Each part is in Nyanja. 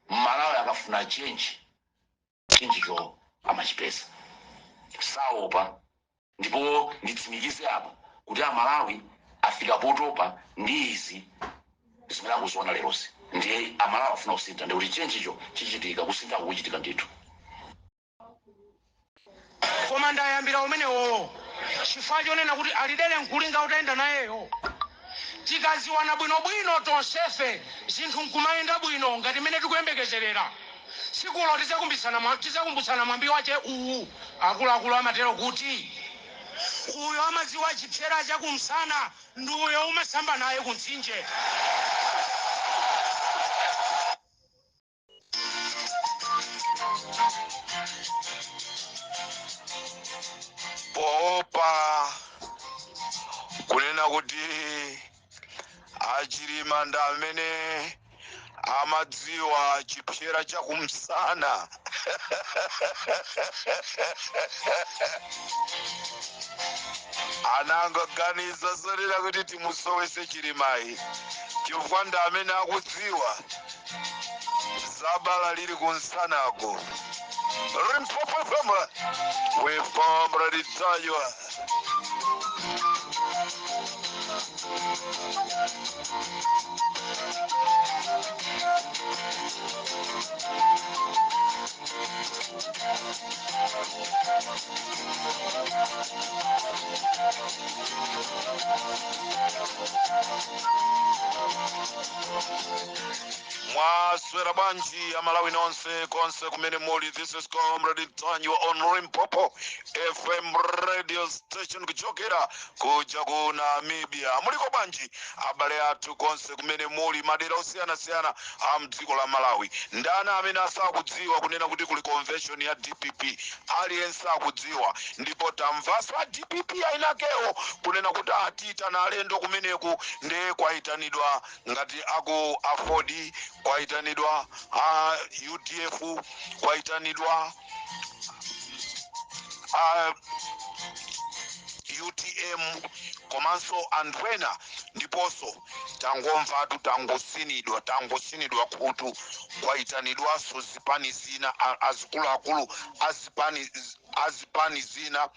Malawi akafuna change, change cho amachipeza, saopa. Ndipo nditsimikize apa kuti Amalawi afika potopa ndi izi zimene akuziona lerozi. Ndiye Amalawi afuna kusintha, ndikuti change cho chichitika, kusintha kukuchitika ndithu. Koma ndayambira umenewowo chifukwa chonena kuti alidere nkulinga utayenda nayeyo, tikaziwana bwinobwino tonsefe, zinthu nkumayenda bwino ngati mmene tikuyembekezerera, tsikulo tizakumbutsana mwambi wache uwu. Akuluakulu amatero kuti uyo amadziwa chipsera chakumsana ndi uyo umasamba naye kumtsinje. Poopa kunena kuti aChilima ndi amene amadziwa chipsera chakumsana, anangoganiza zonena kuti timusowese Chilimayi chifukwa ndi amene akudziwa za bala lili kumsanako. Limpopo FM with Comrade Ntanyiwa. Mwaswera bwanji Amalawi nonse konse kumene muli? This is Comrade Ntanyiwa on Limpopo FM radio station kuchokera kuja ku Namibia. Muliko bwanji abale athu konse kumene muli, madera osiyanasiyana a mdziko la Malawi? Ndani amene asakudziwa kunena kuti kuli convention ya DPP? Aliyense akudziwa, ndipo tamvanso a DPP ainakewo kunena kuti atiitana alendo kumeneku. Ndiye kwayitanidwa ngati aku AFORD, kwayitanidwa a UDF, kwayitanidwa a UTM komanso anthu ena. Ndiponso tangomvatu, tangosinidwa khutu, kwayitanidwanso zipani zina, azikuluakulu azipani zina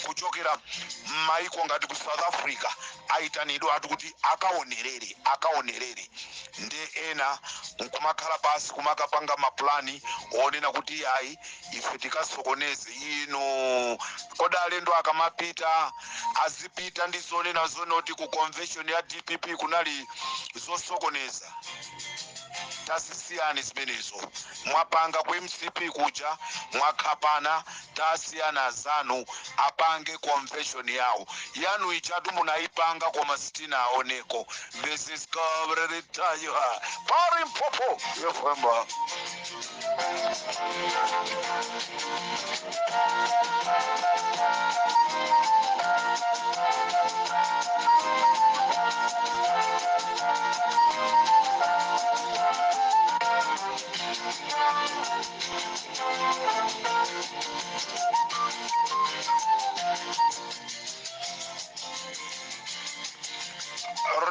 kuchokera m'maiko ngati ku South Africa ayitanidwatu kuti akaonerere. Ndi ena nkumakhala pasi kumakapanga mapulani onena kuti ayi, ife tikasokoneze inu. Kodi alendo akamapita azipita ndi zonena zonoti ku convention ya DPP kunali zosokoneza? Tasiyani zimenezo. Mwapanga ku MCP kuja, mwakhapana. Tasiyana zanu apange convention yawo. Yanu ichatu munayipanga koma sitinaoneko. This is Comrade Ntanyiwa pa Limpopo FM.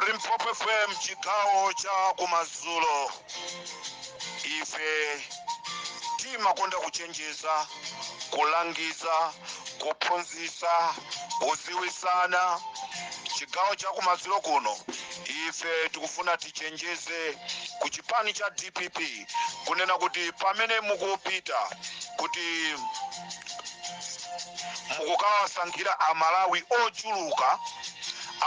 Limpopo FM, chigawo cha kumadzulo. Ife timakonda kuchenjeza, kulangiza, kuphunzitsa, kudziwitsana. Chigawo cha kumadzulo kuno ife tikufuna tichenjeze ku chipani cha DPP kunena kuti pamene mukupita kuti mukukawasankhira Amalawi ochuluka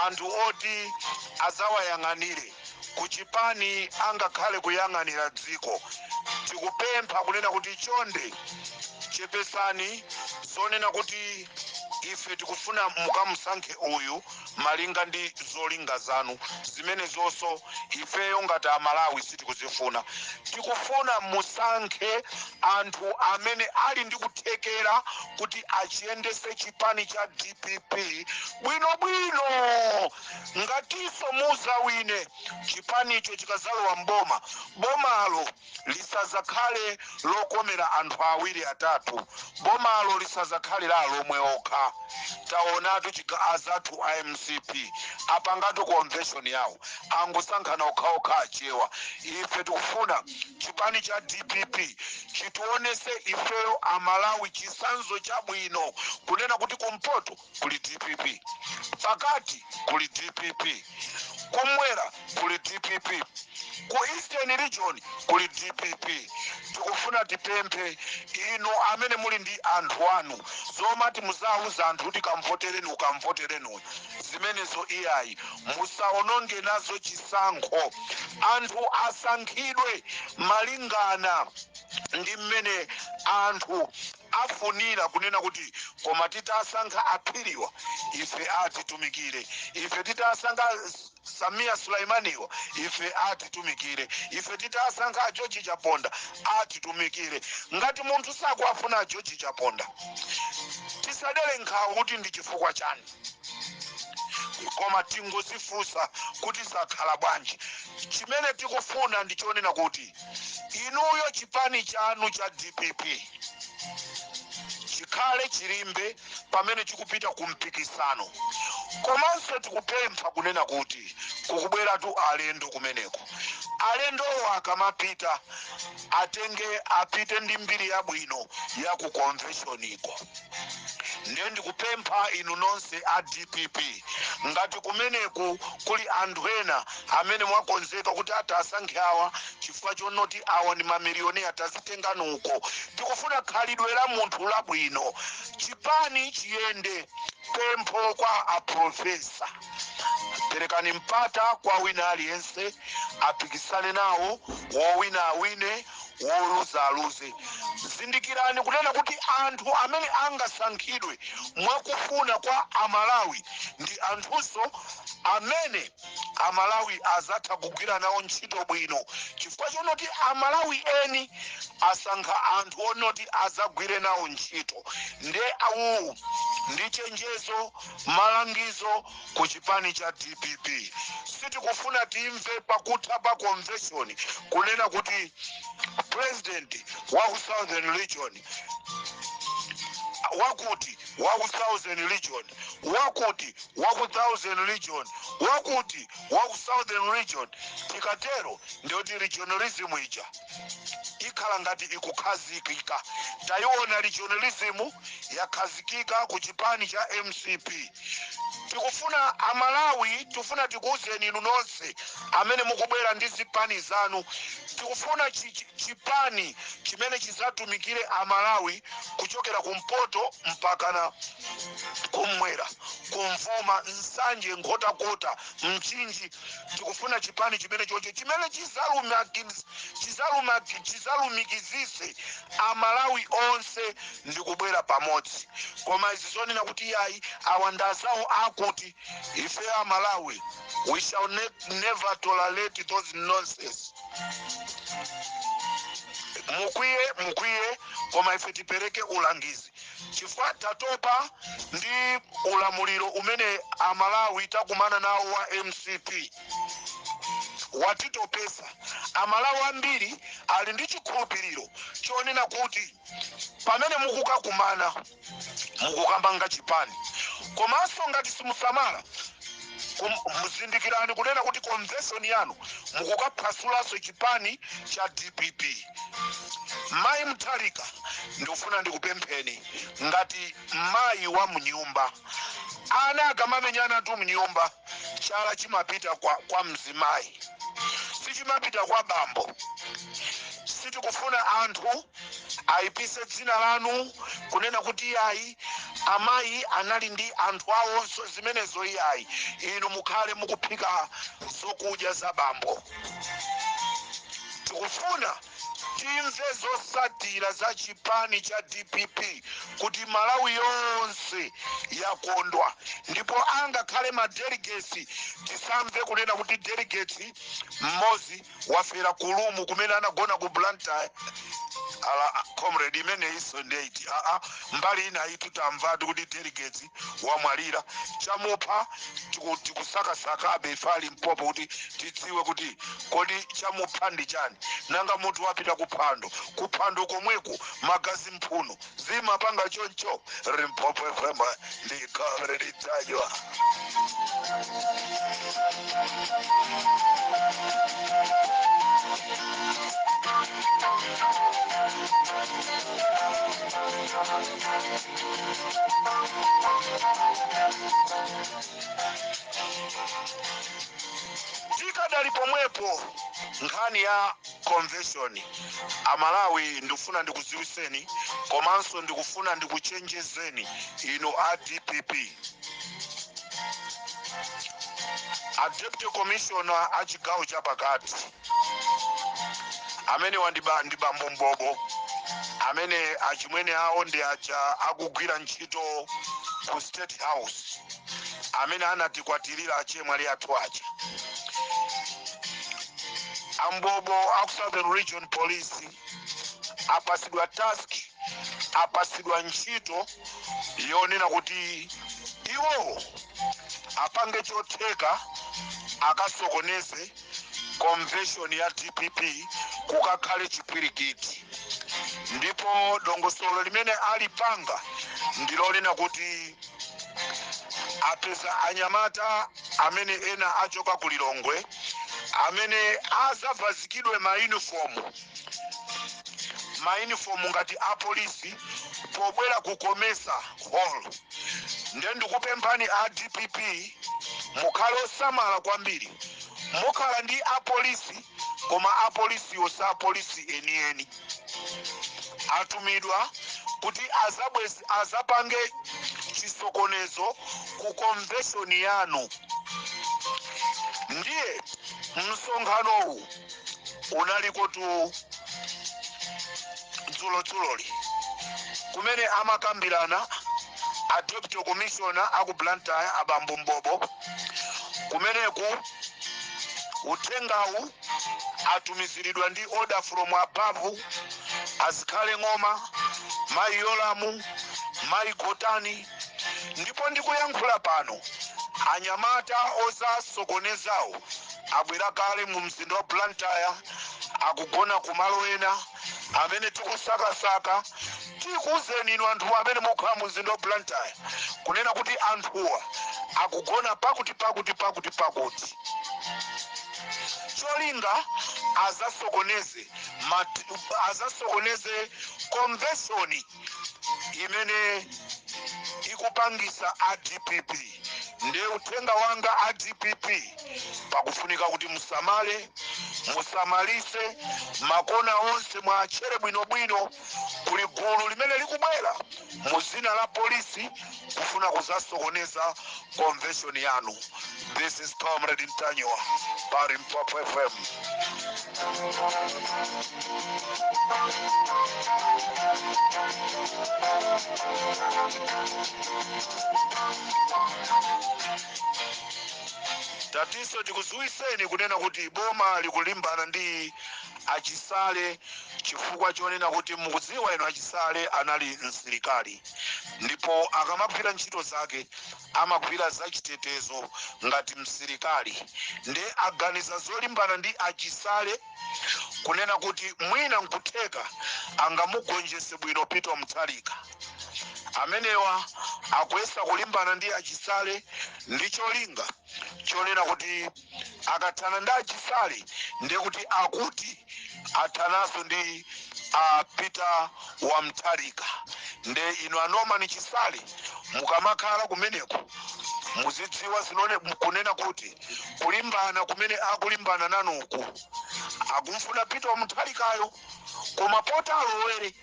anthu oti azawayang'anire. Kuchipani angakhale kuyang'anira dziko, tikupempha kunena kuti chonde chepesani zonena kuti ife tikufuna mukamusankhe uyu malinga ndi zolinga zanu zimene zonso ifeyo ngati Amalawi sitikuzifuna. Tikufuna musankhe anthu amene ali ndi kuthekera kuti achiyendese chipani cha DPP bwinobwino. Ngatinso muzawine, chipanicho chikazalowa mboma, bomalo lisazakhale lokomera anthu awiri atatu, bomalo lisazakhale la alomwe okha. Taonatu azathu a MCP apangatu convention yawo, angosankhana okhaokha Achewa. Ife tikufuna chipani cha DPP chitionese ifeyo Amalawi chisanzo chabwino, kunena kuti kumpoto kuli DPP, pakati kuli DPP, kumwera kuli DPP, ku Eastern Region kuli DPP. Tikufuna tipemphe inu amene muli ndi anthu anu, zomati muzauza anthu kuti kamvotereni, ukamvotereni, zimenezo iyayi, musaononge nazo chisankho. Anthu asankhidwe malingana ndi mmene anthu afunira, kunena kuti koma titasankha Aphiriwa ife atitumikire, ife titasankha Samia Sulaimaniwa ife atitumikire, ife titasankha a George Chaponda atitumikire. Ngati munthu sakuafuna a George Chaponda, tisadere nkhawa kuti ndi chifukwa chani, koma tingozifunsa kuti zakhala bwanji. Chimene tikufuna ndi chonena kuti inuyo chipani chanu cha DPP chikhale chilimbe pamene chikupita ku mpikisano. Komanso tikupempha kunena kuti kukubweratu alendo kumeneko. Alendowo akamapita, atenge apite ndi mbiri yabwino ya ku conventioniko. Ndiye ndikupempha inu nonse a DPP, ngati kumeneku kuli anthu ena amene mwakonzeka kuti atasankhe awa chifukwa chonoti awa ndi mamiliyoniya, tazitengani uko. Tikufuna khalidwe la munthu labwino, chipani chiyende. Pempho kwa aprofesa, perekani mpata kwa wina aliyense apikisane nawo, wowina awine, woluza aluze. Zindikirani kunena kuti anthu amene angasankhidwe mwakufuna kwa Amalawi ndi anthunso amene Amalawi azatha kugwira nawo ntchito bwino, chifukwa chonoti Amalawi eni asankha anthu onoti azagwire nawo ntchito. Nde awu ndi chenjezo, malangizo ku chipani cha DPP. Sitikufuna timve pakutha pa convention kunena kuti president wa ku Southern Region wakuti, wa ku Southern Region wakuti, wa ku Southern Region wakuti, wa ku Southern Region. Tikatero ndiyoti regionalism ija ikhala ngati ikukhazikika. Tayiona regionalism yakhazikika ku chipani cha MCP. Tikufuna Amalawi, tikufuna tikuwuzeni inu nonse amene mukubwera ndi zipani zanu, tikufuna chipani chimene chizatumikire Amalawi kuchokera kumpoto mpakana kumwera, kumvuma, Nsanje, Nkhotakota, Mchinji. Tikufuna chipani chimene chocho chimene chizalumikizise Amalawi onse ndi kubwera pamodzi. Koma izi zonena kuti yayi, awa ndazawo akuti, ife Amalawi we shall never tolerate those nonsense. Mukwiye, mukwiye, koma ife tipereke ulangizi chifukwa tatopa ndi ulamuliro umene Amalawi takumana nawo wa MCP. Watitopesa. Amalawi ambiri ali ndi chikhulupiriro chonena kuti pamene mukukakumana mukukamanga chipani, komanso ngati simusamala, muzindikirani kunena kuti convention yanu mukukaphwasulanso chipani cha DPP. Mayi Mutharika, ndikufuna ndikupempheni ngati mayi wa mnyumba. Ana akamamenyana tu mnyumba, chala chimapita kwa mzimayi, sichimapita kwa bambo. Sitikufuna anthu ayipise dzina lanu kunena kuti yayi, Amayi anali ndi anthu awonso. Zimenezo iyayi, inu mukhale mukuphika zokudya za bambo. Tikufuna timve zosatira za chipani cha DPP kuti Malawi yonse yakondwa, ndipo angakhale ma delegates, tisamve kunena kuti delegate mmodzi wafera ku room kumene anagona ku Blantyre. Ala comrade, imene iso ndeti aa, mbali ina itu tamvatu kuti delegate wamwalira. Chamupha tikusakasakabe ife a Limpopo kuti tidziwe kuti kodi chamupha ndi chani. Nanga munthu wapita kuphwando, kuphwando komweko magazi mphuno zimapanga choncho? Limpopo FM ndi Comrade Ntanyiwa. Tikadali pomwepo, nkhani ya convention, Amalawi, ndikufuna ndikudziwiseni komanso ndikufuna ndikuchenjezeni inu a DPP. A deputy commissioner a chigawo chapakati amene wandiba ndi bambo Mbobo, amene achimwene awo ndi aja akugwira ntchito ku State House, amene anatikwatirira achemwali athu aja. Ambobo aku Southern Region Police apasidwa task, apasidwa ntchito yonena kuti iwowo apange chotheka akasokoneze convention ya DPP, kukakhale chipwirikiti. Ndipo dongosolo limene alipanga ndilonena kuti apeza anyamata amene ena achoka ku Lilongwe, amene azavazikidwe ma uniform ngati apolisi pobwera ku Comesa Hall. Nde ndikupemphani a DPP, mukhale osamala kwambiri. Mukhala ndi apolisi, koma apolisiwo sa apolisi enieni, atumidwa kuti azapange chisokonezo ku convention yanu. Ndiye msonkhanowu unaliko tu dzulodzuloli, kumene amakambirana a deputy commissioner aku Blantyre, abambo Mbobo. Kumeneku uthengawu atumiziridwa ndi order from above, azikhale Ng'oma, mayi Yolamu, mayi Gotani. Ndipo ndikuyankhula pano, anyamata ozasokonezawo abwera kale mu mzinda wa Blantyre, akugona kumalo ena amene tikusakasaka. Tikuwuzeni inu anthu amene mukhala mu mzinda wa Blantyre kunena kuti anthuwa akugona pakuti, pakuti, pakuti, pakuti, cholinga azasokoneze convention imene ikupangisa a DPP. Ndiye uthenga wanga, a DPP, pakufunika kuti musamale, musamalise makona onse, mwachere bwinobwino. Kuli gulu limene likubwera mu zina la polisi kufuna kuzasokoneza convention yanu. This is Comrade Ntanyiwa pa Limpopo FM. Tatinso tikuziwiseni kunena kuti boma likulimbana ndi Achisale chifukwa chonena kuti mukudziwa inu, Achisale anali msilikali, ndipo akamagwira ntchito zake amagwira zachitetezo ngati msilikali. Ndi aganiza zolimbana ndi Achisale kunena kuti mwina nkutheka angamugonjese bwino Peter Mutharika. Amenewa akuyesa kulimbana ndi Achisale ndi cholinga chonena kuti akathana ndi Achisale, ndiye kuti akuti athanaso ndi a Peter wa Mutharika. Nde inu a Norman Chisale, mukamakhala kumeneko muzidziwa zinone kunena kuti kulimbana kumene akulimbana nanuku, akumfuna Peter wa Mutharikayo, koma poti alowere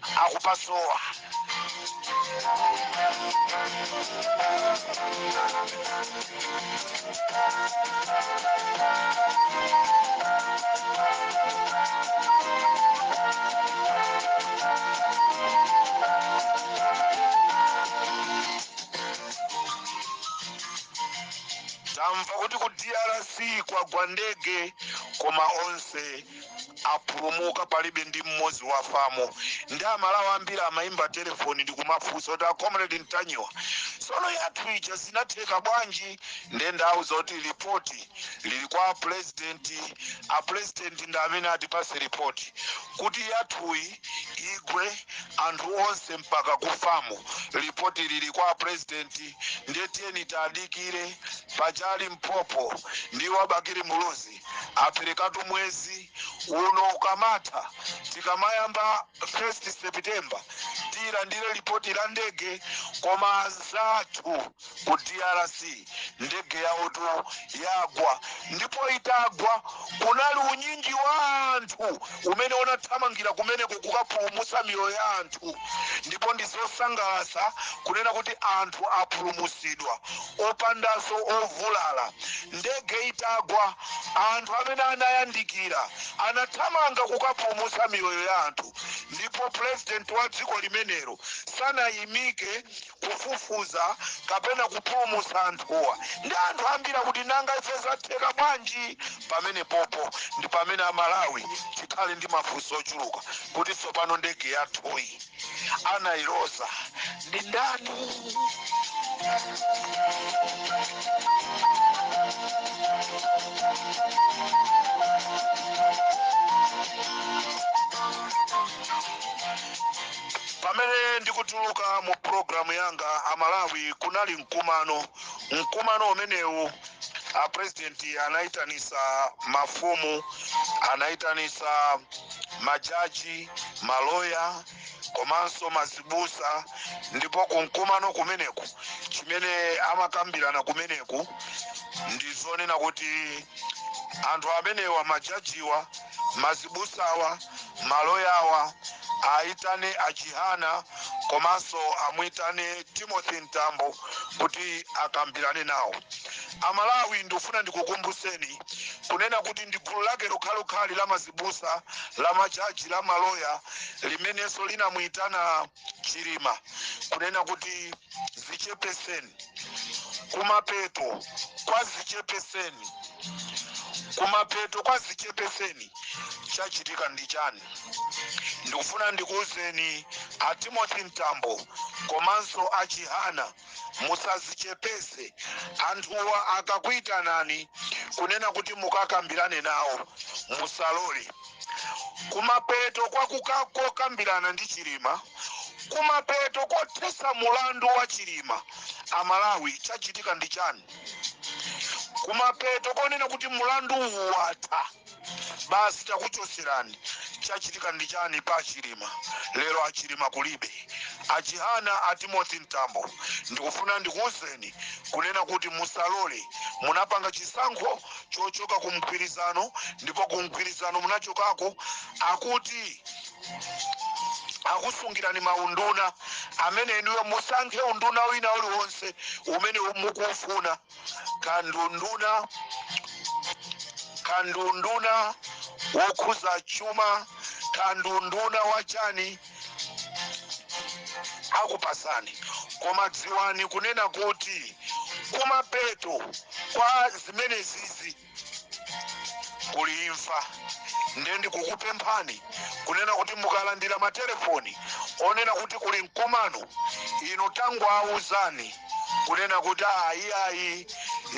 Akupasowa. Tamva kuti ku DRC kwagwa ndege, koma onse apulumuka, palibe ndi mmodzi wafamo. Ndi Amalawi ambiri amayimba telefoni ndi kumafunsa kuti, "A Comrade Ntanyiwa, sono yathu ija zinatheka bwanji?" Nde ndauza kuti ripoti lili kwa president. A president ndi amene atipase ripoti kuti yathuyi igwe, anthu onse mpaka kufamo. Ripoti lili kwa president, ndiye tiyeni tadikire. Pachali Mpopo ndi wa Bakili Muluzi aperekatu mwezi uno ukamatha, tikamayamba 1 September, tilandire ripoti la ndege. Koma zathu ku DRC ndege yawotu yagwa, ndipo itagwa kunali unyinji wa anthu umene unathamangira kumeneko kukapulumutsa miyoyo ya anthu. Ndipo ndi zosangalatsa kunena kuti anthu apulumutsidwa opandanso ovulala. Ndege itagwa, anthu amene anayandikira anathamanga kukapulumutsa miyoyo ya anthu, ndipo president wa dziko limenelo sanayimike kufufuza kapena kupulumutsa anthuwa. Ndi anthu ambiri kuti, "Nanga ife zatheka bwanji?" Pamene popo ndi pamene Amalawi tikhale ndi mafunso ochuluka kuti tsopano ndege yathuyi anayiloza ndi ndani? Pamene ndikutuluka mu programu yanga, Amalawi, kunali mkumano. Mkumano umenewu a president anayitanisa mafumu, anayitanisa majaji, maloya komanso mazibusa. Ndipo kumkumano kumeneku, chimene amakambirana kumeneku ndi zonena kuti anthu amenewa, majajiwa, mazibusawa, maloyawa, aitane a Chihana komanso amwitane Timothy Mtambo kuti akambirane nawo. Amalawi, ndikufuna ndikukumbuseni kunena kuti ndi gulu lake lokhalokhali la mazibusa, la majaji, la maloya limenenso linamuyitana Chilima kunena kuti zichepeseni. Kumapeto kwa zichepeseni, kumapeto kwa zichepeseni, chachitika ndi chani? Ndikufuna ndikuwuzeni a Timothy Mtambo komanso a Chihana, musazichepese. Anthuwa akakuyitanani kunena kuti mukakambirane nawo, musalole. Kumapeto kwa kokambirana ndi Chilima, kumapeto kothesa mulandu wa Chilima, Amalawi, chachitika ndi chani? Kumapeto konena kuti mulandu uwu watha basi, takuchoserani, chachitika ndi chani pa Chilima? Lero aChilima kulibe. AChihana, a Timothy Mtambo, ndikufuna ndikuwuzeni kunena kuti musalole. Munapanga chisankho chochoka ku mgwirizano, ndipo ku mgwirizano munachokako, akuti akusungirani maunduna amene inuyo musankhe unduna wina uliwonse umene mukufuna, kandunduna, kandunduna wokhuza chuma, kandunduna wachani, akupasani. Koma dziwani kunena kuti kumapeto kwa zimene zizi kuli imfa. Nde ndikukupemphani kunena kuti mukalandira matelefoni onena kuti kuli mkumano, inu tangoawuzani kunena kuti ayi, ayi,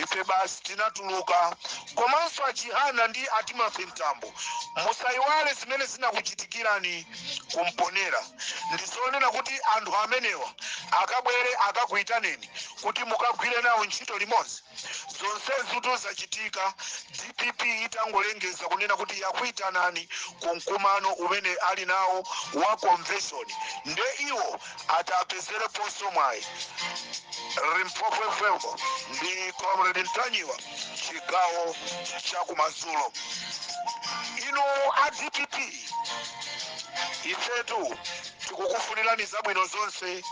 ife basi tinatuluka. Komanso aChihana ndi aTimothy Mtambo, musayiwale zimene zinakuchitikirani kumponera. Ndizonena kuti anthu amenewa akabwere akakuyitaneni kuti mukagwire nawo ntchito limodzi. Zonsezo zachitika DPP itangolengeza kunena kuti yakuyitanani ku mkumano umene ali nawo wa convention. Nde iwo atapezereponso mwayi. Limpopo FM ndi Comrade Ntanyiwa, chigawo chakumadzulo. Inu a DPP, Ifetu tikukufunirani zabwino zonse.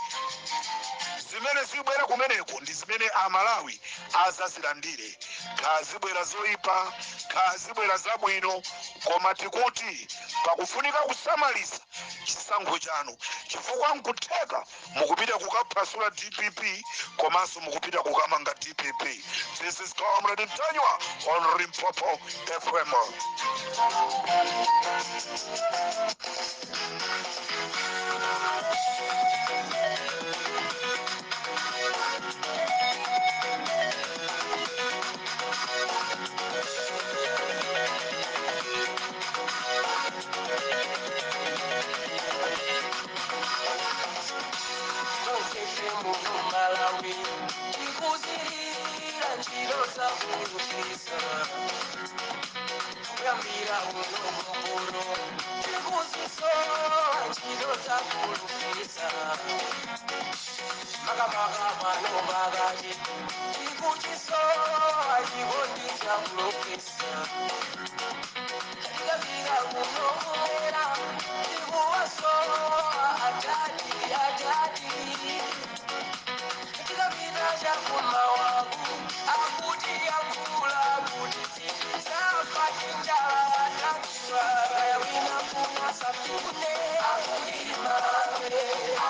Zimene zibwera kumeneko ndi zimene Amalawi azazilandire, kaya zibwera zoyipa, kaya zibwera zabwino, koma tikuti pakufunika kusamalisa chisankho chanu, chifukwa nkutheka mukupita kukaphwasula DPP komanso mukupita kukamanga DPP. This is Comrade Mtanyiwa on Limpopo FM. Tonsefe muno Malawi tikuzirira ntchito zakulufisa kuyambira uno mukulu tikuzisowa ntchito zakulufisa makamaka pano pakati tikuchisowa chikondi chakulufisa tikafika kuno kumera tikuwasowa atati atati tikapita chakumawaku akuti yankhula kuti sitidzafa tinjala tatiwa kaya wina funa safune akulima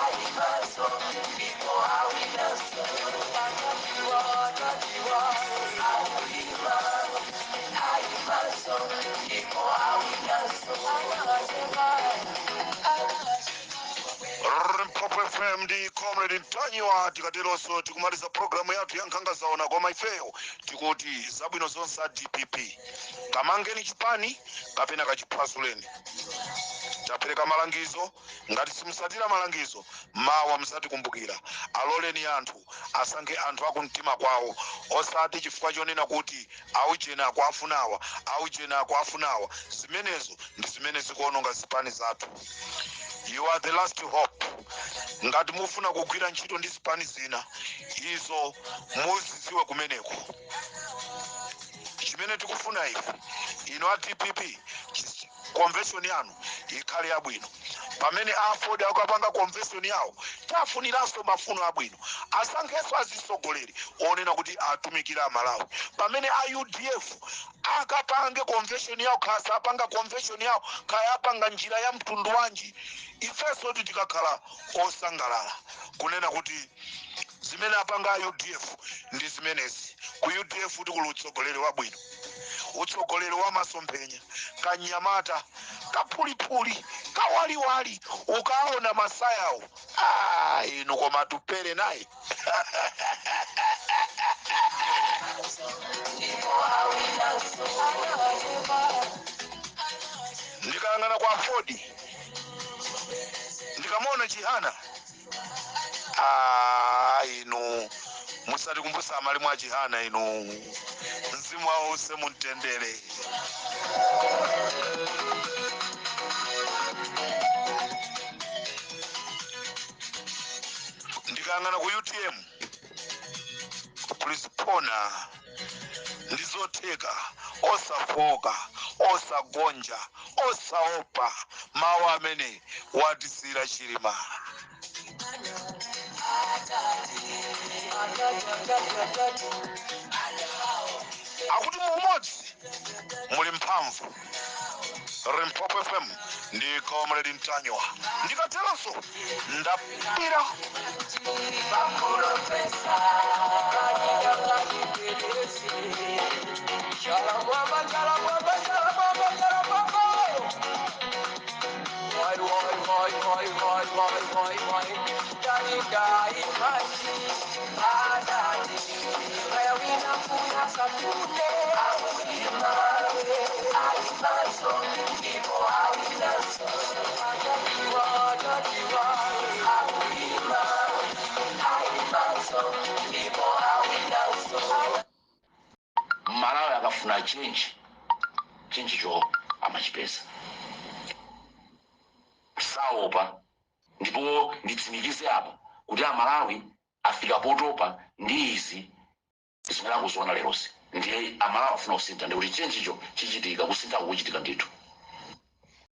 alimaso ndipo awinaso atatiwa atatiwa akulima alimaso ndipo awinaso anawasema Limpopo FM ndi Comrade Mtanyiwa. Tikateronso tikumaliza programu yathu ya Nkhanga Zaona, koma ifeyo tikuti zabwino zonse a DPP. Kamangeni chipani kapena kachiphwasuleni. Tapereka malangizo, ngati simusatira malangizo, mawa musatikumbukira. Aloleni anthu asankhe anthu akumtima kwawo, osati chifukwa chonena kuti auchena akuafunawa, auchena akuafunawa. Zimenezo ndi zimene zikuononga zipani zathu. You are the last hope. Ngati mufuna kugwira ntchito ndi zipani zina, izo muzidziwe kumeneko. Chimene tikufuna ife, ino a DPP, convention yanu ikhale yabwino. Pamene AFORD akapanga convention yawo, tafuniranso mafuno abwino, asankhenso azisogoleri onena kuti atumikira Amalawi. Pamene a UDF akapange convention yawo, kaya sapanga convention yawo, kaya apanga njira ya mtundu wanji, ifenso tikakhala osangalala kunena kuti zimene apanga a UDF ndi zimenezi. Ku UDF tikuli utsogoleri wabwino, utsogoleri wa masomphenya, kanyamata kaphuliphuli kawaliwali, ukaona masayawo, ah, inu, koma tupere naye. Ndipo awinaso anawasema. Ndikayang'ana kwa AFORD, ndikamaona Chihana, ah, inu, musatikumbusa amalimu a Chihana inu, mzimu wawo use mumtendere. Ndikayang'ana ku UTM kulizipona, ndizotheka, osafoka, osagonja, osaopa mawu amene watisira Chilima. Atati. Akuti mu umodzi muli mphamvu. Limpopo FM ndi Comrade Mtanyiwa. Ndikateronso ndapira. Pakulopesa kanyika kanyipelesi chala mwamba chala mwamba chala mwamba chala mwamba wai wai wai wai wai wai wai wai dadi dai maji adadi kaya wina funa safune akulima alimaso ndipo awinaso adadiwa adadiwa akulima alimaso ndipo awinaso. Malawi akafuna change, change cho amachipeza, saopa. Ndipo nditsimikize apa kuti Amalawi afika potopa ndi izi zimene akuziona lerosi. Ndiye Amalawi afuna kusintha, ndikuti change cho chichitika, kusintha kukuchitika ndithu.